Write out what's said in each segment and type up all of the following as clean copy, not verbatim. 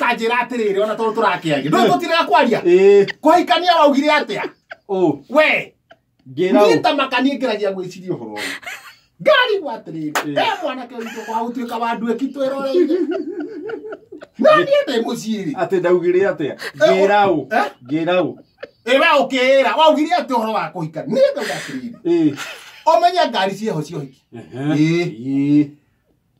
Ta njĩra atĩrĩrĩ ona tondũ tũrakĩaria. Ndũĩ tũtirega kwaria. Ĩĩ. Kũhikania waugire atĩa? Ũ. We. Ngĩra Niĩ ũ. ta makanie ngeragia gwĩciria ũhoro ũyũ. Ngarigwo atĩrĩrĩ, Ĩĩ. e mwanake witũ kwa gũtuĩka wa nduĩki twĩroreire. Na niĩ ndĩ mũciĩ rĩ. Atĩ ndaugire atĩa? Ngĩra ũ. Eh? Ngĩra ũ. Ĩ we ũkĩĩra, waugire atĩ ũhoro wa kũhika. Niĩ ngauga atĩrĩrĩ. Ĩĩ. Ũmenye ngari ciĩho cia ũhiki. Ehe. Ĩĩ. Ĩĩ.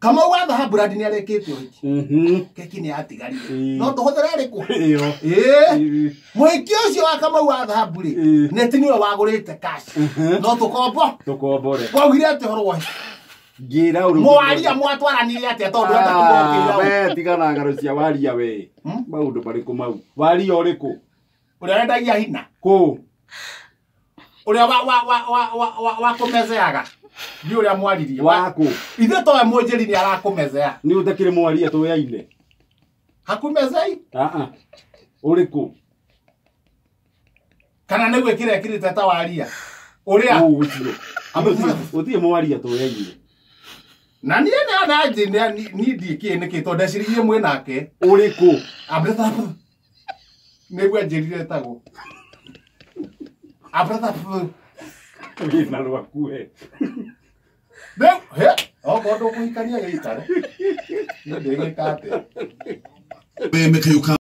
Kamau wa thahabu randi nĩ arekĩte ũhiki. Mhm. Keki nĩ yatigarire. Ĩĩ. No tũhũthĩre ĩrĩkũ? Ĩyo. Ĩĩ. Ĩĩ. Mũhiki ũcio wa Kamau wa thahabu rĩ, Ĩĩ. neti nĩwe wagũrĩte cash. Mhm. No tũkombo. Tũkombore. Waugire atĩ ũhoro wa ũhiki. Ngĩra ũ. Mwaria mwatwaranire atĩa tondũ ũrenda kũmokĩra Ah, ũ? we tigana ng'ano cia waria we. Hmm? Maũndũ marĩkũ mau? Waria ũrĩkũ? Ũrĩa wendagia hina. Kũ? Ũrĩa wa kũmezeaga. Nĩ ũrĩa mwaririe. Wakũ? Ithuĩ towe mũnjĩri nĩ arakũmezea. Nĩ ũtakĩrĩ mwaria tũyaine. Hakumezei? Ah ah. Ũrĩkũ? Kana nĩ gwĩkĩra ekĩrĩte ta waria. Ũrĩa? Ũ ũcio. Gũtirĩ mwaria tũyaine. Na niĩ nĩ ona njĩ niĩ ndiĩkĩĩ nĩkĩ tondũ ndeciririe mwĩ nake. Ũrĩkũ? Abratha. Nĩguo anjĩrire etagwo. Abratha. Wĩna rwaku we. Rĩu, he, okorwo ndũkũhikania gĩikare. Niĩ ndĩgĩka atĩa? Mekayuka.